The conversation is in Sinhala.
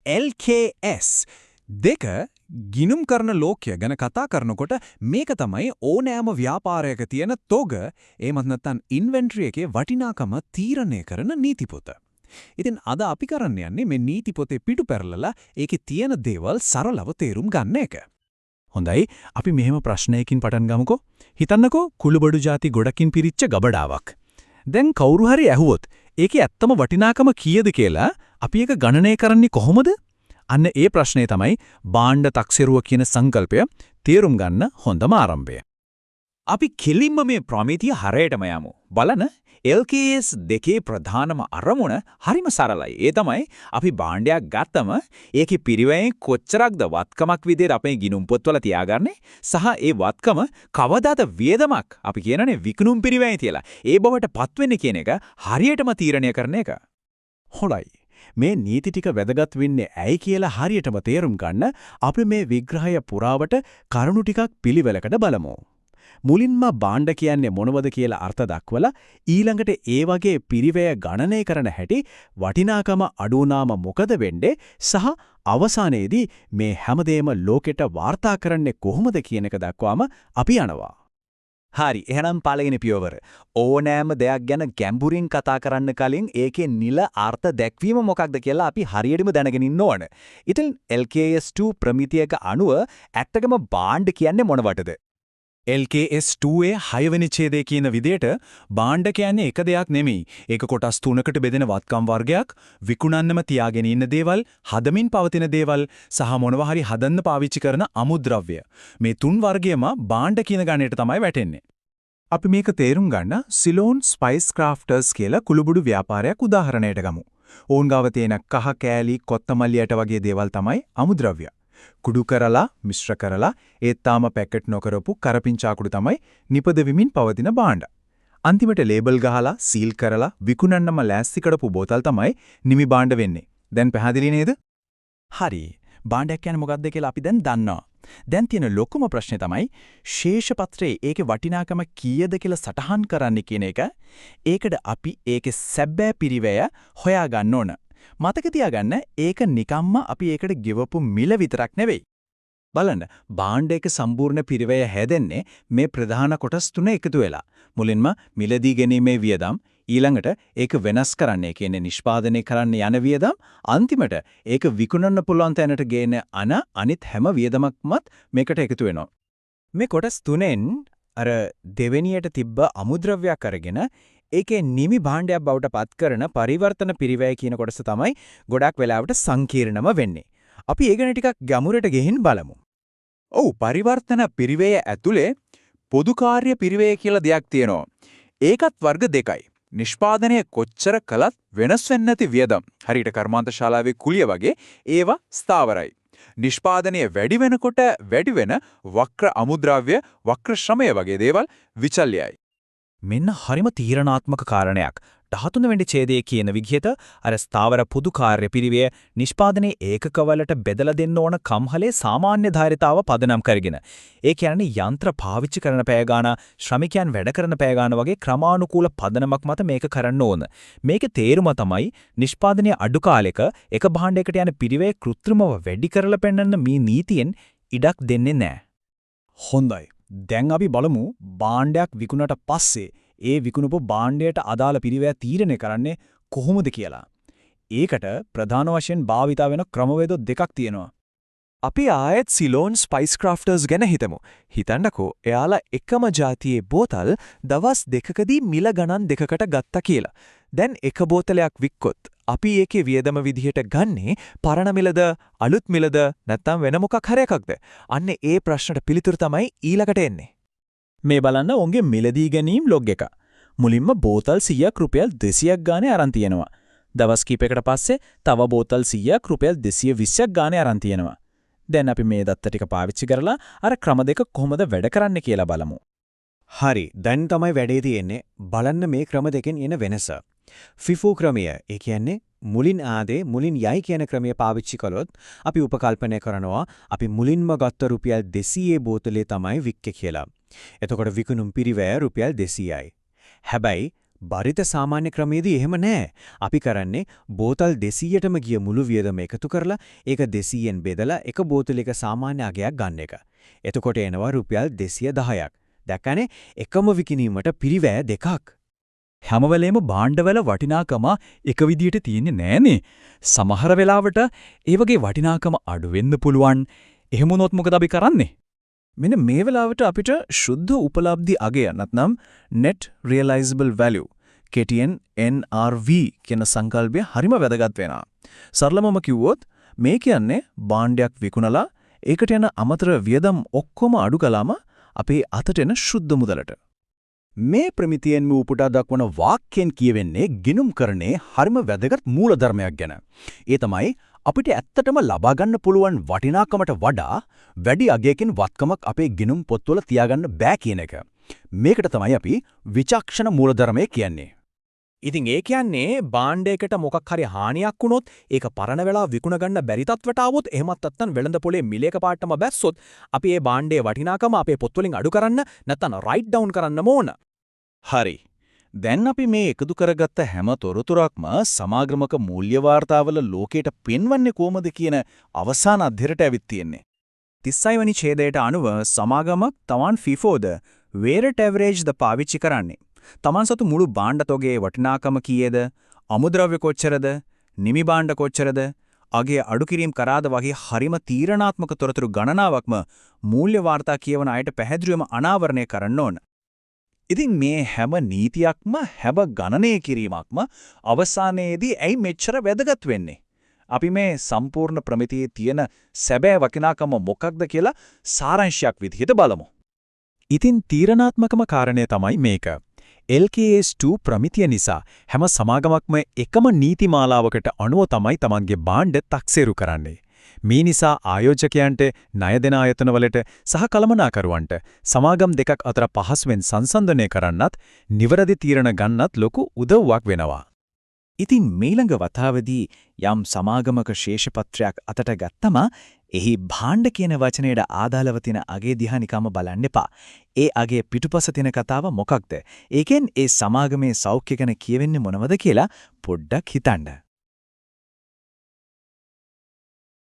LKS දෙක ගිණුම් කරන ලෝකය ගැන කතා කරනකොට මේක තමයි ඕනෑම ව්‍යාපාරයක තියෙන තොග, එහෙමත් නැත්නම් ඉන්වෙන්ටරි එකේ වටිනාකම තීරණය කරන නීති පොත. ඉතින් අද අපි කරන්න යන්නේ මේ නීති පොතේ පිටු පෙරලලා ඒකේ තියෙන දේවල් සරලව තේරුම් ගන්න එක. හොඳයි, අපි මෙහෙම ප්‍රශ්නයකින් පටන් ගමුකෝ. හිතන්නකෝ කුළුබඩු ජාති ගොඩකින් පිරිච්ච ගබඩාවක්. දැන් කවුරු හරි ඇහුවොත් ඒකේ ඇත්තම වටිනාකම කීයද කියලා, අපි ඒක ගණනය කරන්නේ කොහොමද? අන්න ඒ ප්‍රශ්නේ තමයි භාණ්ඩ තක්සේරුව කියන සංකල්පය තේරුම් ගන්න හොඳම ආරම්භය. අපි කෙලින්ම මේ ප්‍රමිතිය හරයටම යමු. බලන්න, LKAS දෙකේ ප්‍රධානම අරමුණ හරිම සරලයි. ඒ තමයි අපි භාණ්ඩයක් ගත්තම ඒකේ පිරිවැයෙන් කොච්චරක්ද වත්කමක් විදිහට අපේ ගිණුම් පොත්වල තියාගන්නේ සහ ඒ වත්කම කවදාද වියදමක්, අපි කියනනේ විකුණුම් පිරිවැය කියලා, ඒ බවට පත් වෙන්නේ කියන එක හරියටම තීරණය කරන එක. හොඳයි. මේ නීති ටික වැදගත් වෙන්නේ ඇයි කියලා හරියටම තේරුම් ගන්න අපි මේ විග්‍රහය පුරාවට කරුණු ටිකක් පිළිවෙලකට බලමු. මුලින්ම භාණ්ඩ කියන්නේ මොනවද කියලා අර්ථ දක්වලා, ඊළඟට ඒ වගේ පිරිවැය ගණනය කරන හැටි, වටිනාකම අඩු වුණාම මොකද වෙන්නේ සහ අවසානයේදී මේ හැමදේම ලෝකෙට වාර්තා කරන්නේ කොහොමද කියන එක දක්වාම අපි යනවා. හරි, එහෙනම් පළවෙනි පියවර. ඕනෑම දෙයක් ගැන ගැඹුරින් කතා කරන්න කලින් ඒකේ නිල අර්ථ දැක්වීම මොකක්ද කියලා අපි හරියටම දැනගෙන ඉන්න ඕන. ඉතින් LKAS 2 ප්‍රමිතියක අනුව ඇත්තටම භාණ්ඩ කියන්නේ මොනවටද? LKAS 2 ඒ 6 වෙනි ඡේදයේ කියන විදිහට භාණ්ඩ කියන්නේ එක දෙයක් නෙමෙයි. ඒක කොටස් තුනකට බෙදෙන වත්කම් වර්ගයක්, විකුණන්නම තියාගෙන ඉන්න දේවල්, හදමින් පවතින දේවල් සහ මොනවා හරි හදන්න පාවිච්චි කරන අමුද්‍රව්‍ය. මේ තුන් වර්ගයම භාණ්ඩ කියන ගණයට තමයි වැටෙන්නේ. අපි මේක තේරුම් ගන්න සිලෝන් ස්පයිස් ක්‍රාෆ්ටර්ස් කියලා කුළුබුඩු ව්‍යාපාරයක් උදාහරණයට ගමු. ඔවුන් ගාව තියෙන කහ කෑලි, කොත්තමල්ලි ඇට වගේ දේවල් තමයි අමුද්‍රව්‍ය. කුඩු කරලා, මිශ්‍ර කරලා, ඒත් තාම පැකට් නොකරපු කරපිංචා කුඩු තමයි නිපදවෙමින් පවතින භාණ්ඩ. අන්තිමට ලේබල් ගහලා, සීල් කරලා විකුණන්නම ලෑස්ති කරපු බෝතල් තමයි නිමි භාණ්ඩ වෙන්නේ. දැන් පැහැදිලි නේද? හරි. භාණ්ඩයක් කියන්නේ මොකක්ද කියලා අපි දැන් දන්නවා. දැන් තියෙන ලොකුම ප්‍රශ්නේ තමයි ශේෂ පත්‍රයේ ඒකේ වටිනාකම කීයද කියලා සටහන් කරන්න කියන එක. ඒකට අපි ඒකේ සැබෑ පිරිවැය හොයාගන්න ඕන. මතක තියාගන්න, ඒක නිකම්ම අපි ඒකට ගෙවපු මිල විතරක් නෙවෙයි. බලන්න, භාණ්ඩයක සම්පූර්ණ පිරිවැය හැදෙන්නේ මේ ප්‍රධාන කොටස් තුන එකතු වෙලා. මුලින්ම මිලදී ගැනීමේ වියදම්, ඊළඟට ඒක වෙනස් කරන්න, ඒ කියන්නේ නිෂ්පාදනය කරන්න යන වියදම්, අන්තිමට ඒක විකුණන්න පුළුවන් තැනට ගේන අන අනිත් හැම වියදමක්මත් මේකට එකතු වෙනවා. මේ කොටස් තුනෙන් අර දෙවෙනියට තිබ්බ අමුද්‍රව්‍යයක් අරගෙන ඒකේ නිමි භාණ්ඩයක් බවට පත් කරන පරිවර්තන පිරිවැය කියන කොටස තමයි ගොඩක් වෙලාවට සංකීර්ණම වෙන්නේ. අපි ඒ ගැන ටිකක් ගැඹුරට ගිහින් බලමු. ඔව්, පරිවර්තන පිරිවැය ඇතුලේ පොදු කාර්ය පිරිවැය කියලා දෙයක් තියෙනවා. ඒකත් වර්ග දෙකයි. නිෂ්පාදනය කොච්චර කළත් වෙනස් වෙන්නේ නැති වියදම්. හරියට කර්මාන්ත ශාලාවේ කුලිය වගේ ඒවා ස්ථාවරයි. නිෂ්පාදනය වැඩි වෙනකොට වැඩි වෙන වක්‍ර අමුද්‍රව්‍ය, වක්‍ර ශ්‍රමය වගේ දේවල් විචල්‍යයි. මෙන්න හරිම තීරණාත්මක කාරණයක්. 13 වෙනි ඡේදයේ කියන විදිහට අර ස්ථාවර පොදු කාර්ය පිරිවැය නිෂ්පාදනයේ ඒකකවලට බෙදලා දෙන්න ඕන කම්හලේ සාමාන්‍ය ධාරිතාව පදනම් කරගෙන. ඒ කියන්නේ යන්ත්‍ර පාවිච්චි කරන පැය ගාන, ශ්‍රමිකයන් වැඩ කරන පැය ගාන වගේ ක්‍රමානුකූල පදනමක් මත මේක කරන්න ඕන. මේකේ තේරුම තමයි නිෂ්පාදනය අඩු කාලෙක එක භාණ්ඩයකට යන පිරිවැය කෘත්‍රිමව වැඩි කරලා පෙන්වන්න මේ නීතියෙන් ඉඩක් දෙන්නේ නැහැ. හොඳයි. දැන් අපි බලමු භාණ්ඩයක් විකුණට පස්සේ ඒ විකුණපු භාණ්ඩයට අදාළ පිරිවැය තීරණය කරන්නේ කොහොමද කියලා. ඒකට ප්‍රධාන වශයෙන් භාවිතා වෙන ක්‍රමවේද දෙකක් තියෙනවා. අපි ආයෙත් සිලෝන් ස්පයිස් ක්‍රාෆ්ටර්ස් ගැන හිතමු. හිතන්නකෝ, එයාලා එකම ජාතියේ බෝතල් දවස් දෙකකදී මිල ගණන් දෙකකට ගත්තා කියලා. දැන් එක බෝතලයක් වික්කොත් අපි ඒකේ වියදම විදිහට ගන්නේ පරණ මිලද, අලුත් මිලද, නැත්නම් වෙන මොකක් හරි එකක්ද? අන්න ඒ ප්‍රශ්නට පිළිතුරු තමයි ඊළඟට එන්නේ. මේ බලන්න ඔවුන්ගේ මිලදී ගැනීම් ලොග් එක. මුලින්ම බෝතල් 100ක් රුපියල් 200ක් ගානේ අරන් තියෙනවා. දවස් කිහිපයකට පස්සේ තව බෝතල් 100ක් රුපියල් 220ක් ගානේ අරන් තියෙනවා. දැන් අපි මේ දත්ත ටික පාවිච්චි කරලා අර ක්‍රම දෙක කොහොමද වැඩ කරන්නේ කියලා බලමු. හරි, දැන් තමයි වැඩේ තියෙන්නේ. බලන්න මේ ක්‍රම දෙකෙන් එන වෙනස. ෆිෆෝ ක්‍රමය, ඒ කියන්නේ මුලින් ආ දේ මුලින් යයි කියන ක්‍රමය පාවිච්චි කළොත්, අපි උපකල්පනය කරනවා අපි මුලින්ම ගත්ත රුපියල් 200 බෝතලේ තමයි වික්කේ කියලා. එතකොට විකුණුම් පිරිවැය රුපියල් 200යි. හැබැයි බරිත සාමාන්‍ය ක්‍රමයේදී එහෙම නෑ. අපි කරන්නේ බෝතල් 200ටම ගිය මුළු වියදම එකතු කරලා ඒක 200න් බෙදලා එක බෝතලයක සාමාන්‍ය අගයක් ගන්න එක. එතකොට එනවා රුපියල් 210ක්. දැක්කනේ එකම විකිණීමට පිරිවැය දෙකක්. හැම වෙලේම භාණ්ඩවල වටිනාකම එක විදියට තියෙන්නේ නෑනේ. සමහර වෙලාවට ඒ වගේ වටිනාකම අඩු වෙන්න පුළුවන්. එහෙම වුණොත් මොකද අපි කරන්නේ? මෙන්න මේ වෙලාවට අපිට ශුද්ධ උපලබ්ධි අගය නැත්නම් net realizable value කෙටියෙන් NRV කියන සංකල්පය හරිම වැදගත් වෙනවා. සරලවම කිව්වොත් මේ කියන්නේ භාණ්ඩයක් විකුණලා ඒකට යන අමතර වියදම් ඔක්කොම අඩු කළාම අපේ අතට එන ශුද්ධ මුදලට. මේ ප්‍රමිතියෙන්ම උපුටා දක්වන වාක්‍යයෙන් කියවෙන්නේ ගිණුම්කරණේ හරිම වැදගත් මූලධර්මයක් ගැන. ඒ තමයි අපිට ඇත්තටම ලබා ගන්න පුළුවන් වටිනාකමට වඩා වැඩි අගයකින් වත්කමක් අපේ ගිණුම් පොත්වල තියාගන්න බෑ කියන එක. මේකට තමයි අපි විචක්ෂණ මූලධර්මය කියන්නේ. ඉතින් ඒ කියන්නේ භාණ්ඩයකට මොකක් හරි හානියක් වුණොත් ඒක පරණ වෙලා විකුණ ගන්න බැරි තත්ත්වයට ආවොත්, එහෙමත් නැත්නම් වෙළඳ පොලේ මිල එකපාරටම බැස්සොත්, අපි ඒ භාණ්ඩයේ වටිනාකම අපේ පොත්වලින් අඩු කරන්න නැත්නම් රයිට් ඩවුන් කරන්නම ඕන. හරි. දැන් අපි මේ එකතු කරගත්ත හැම තොරතුරක්ම සමාගමක මූල්‍ය වාර්තාවල ලෝකයට පෙන්වන්නේ කොහොමද කියන අවසාන අධ්‍යයනයට ඇවිත් තියෙන්නේ. 36 වෙනි ඡේදයට අනුව සමාගමක් තමන් ෆිෆෝද වේටඩ් ඇවරේජ්ද පාවිච්චි කරන්නේ. තමන් සතු මුළු භාණ්ඩ තොගයේ වටිනාකම කීයද? අමුද්‍රව්‍ය කොච්චරද? නිමි භාණ්ඩ කොච්චරද? අගය අඩු කිරීම කරාද වගේ හරිම තීරණාත්මක තොරතුරු ගණනාවක්ම මූල්‍ය වාර්තා කියවන අයට පැහැදිලිවම අනාවරණය කරන්න ඕන. ඉතින් මේ හැම නීතියක්ම, හැම ගණනය කිරීමක්ම අවසානයේදී ඇයි මෙච්චර වැදගත් වෙන්නේ? අපි මේ සම්පූර්ණ ප්‍රමිතියේ තියෙන සැබෑ වටිනාකම මොකක්ද කියලා සාරාංශයක් විදිහට බලමු. ඉතින් තීරණාත්මකම කාරණය තමයි මේක. LKAS2 ප්‍රමිතිය නිසා හැම සමාගමක්ම එකම නීති මාලාවකට අනුව තමයි තමන්ගේ භාණ්ඩ තක්සේරු කරන්නේ. මේ නිසා ආයෝජකයන්ට, ණය දෙන ආයතනවලට සහ කළමනාකරුවන්ට සමාගම් දෙකක් අතර පහසුවෙන් සංසන්දනය කරන්නත්, නිවැරදි තීරණ ගන්නත් ලොකු උදව්වක් වෙනවා. ඉතින් මීළඟ වතාවේදී යම් සමාගමක ශේෂපත්‍රයක් අතට ගත්තම එහි භාණ්ඩ කියන වචනයට ආදාළව තියෙන අගේ දිහා නිකම්ම බලන්න එපා. ඒ අගේ පිටුපස තියෙන කතාව මොකක්ද? ඒකෙන් ඒ සමාගමේ සෞඛ්‍ය ගැන කියවෙන්නේ මොනවද කියලා පොඩ්ඩක් හිතන්න.